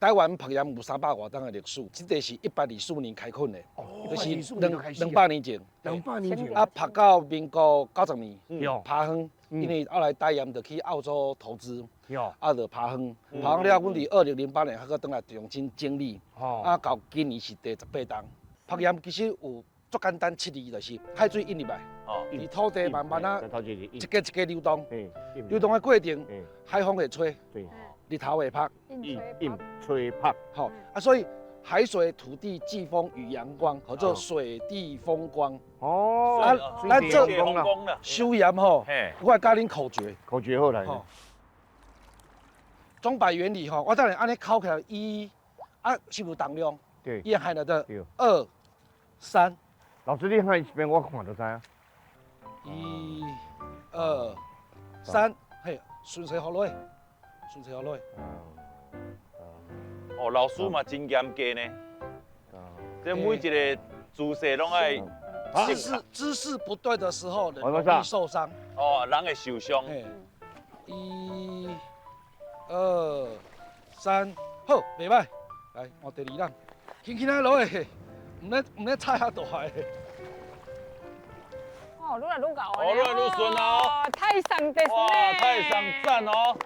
台灣曝鹽有300外冬的歷史，這個是124年開墾的，就是200年前。200年前。啊，曝到民國90年，拋荒，因為後來台鹽就去澳洲投資，啊，就拋荒，拋荒了，阮佇2008年還閣轉來重新整理，啊，到今年是第18冬。曝鹽其實有足簡單七字，就是海水引入來，佇土地慢慢啊，一格一格流動，流動的過程，海風會吹，日頭會曝，引吹曝，吼啊，所以海水、土地、季風與陽光，叫做水地風光。哦，啊，咱做收鹽吼，我來教恁口訣。口訣好來。鐘擺原理吼，我等下按呢扣起來，一，啊，是有重量？對。伊喊的二、三。老師，你喊一遍，我看就知影。一、二、三，嘿，順勢予落，順勢予落。哦，老師嘛真嚴格呢。這每一個姿勢攏愛。姿勢不對的時候，人容易受傷。哦，人會受傷。一、二、三，好，袂䆀。來，換第二浪，輕輕仔落去，毋免踩遐大个。哦，愈來愈𠢕。哦，愈來愈順哦。太上ですね。哇，太上讚哦。